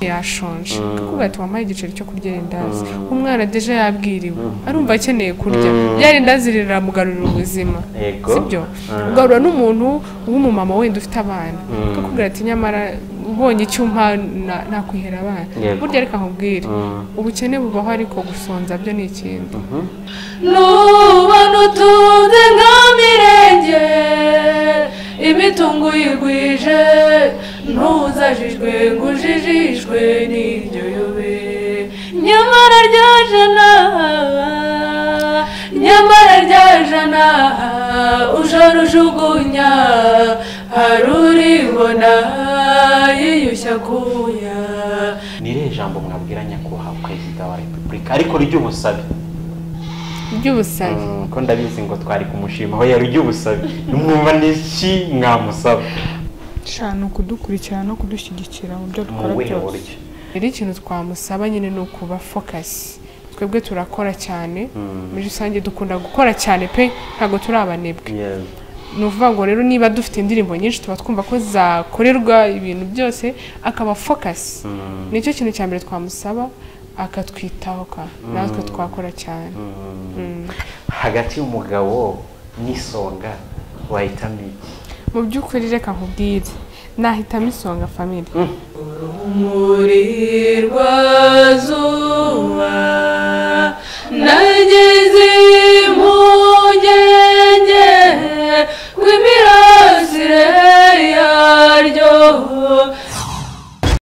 Yashonje kuko ati wampaye igiceri cyo kurya irindazi, umwana déjà yabwiriwe arumva akeneye kurya, rya rindazi riramugarurira ubuzima, sibyo? Ugarura n'umuntu w'umumama wenda ufite abana akakubwira ati nyamara ubonye icyo umpa nakwihera abana. Burya reka nkubwire, ubukene bubaho ariko gusonza byo ni ikindi. Nubona utunze nka mirenge imitungo uyigwije, ntuzajijwe ngo ujijishwe n'iryo yobe, nyamara rya jana, nyamara rya jana ujarujugunya, hari uribona yiyushya kuya. Ni irihe jambo mwabwira nyakubahwa Perezida wa Repubulika ariko ry'ubusabe? Ry'ubusabe ko ndabizi ngo twari kumushima aho yari ry'ubusabe, mwumva n'iki mwamusaba? Shana kudukurikirana no kudushyigikira mu byo dukora byose. Rero ikintu twamusaba nyine ni ukuba focus. Twebwe turakora cyane muri rusange, dukunda gukora cyane pe, ntabwo turi abanebwe. Ni ukuvuga ngo rero niba dufite indirimbo nyinshi tuba twumva ko zakorerwa ibintu byose, akaba focus. Nicyo kintu cya mbere twamusaba, akatwitaho ka natwe twakora cyane. Hagati y'umugabo n'isonga wahitamo iki? Mu by'ukuri reka nkubwire, nahitamo Isonga Family. Urumuri rwazuba nageze impungenge rw'imirasire yaryo.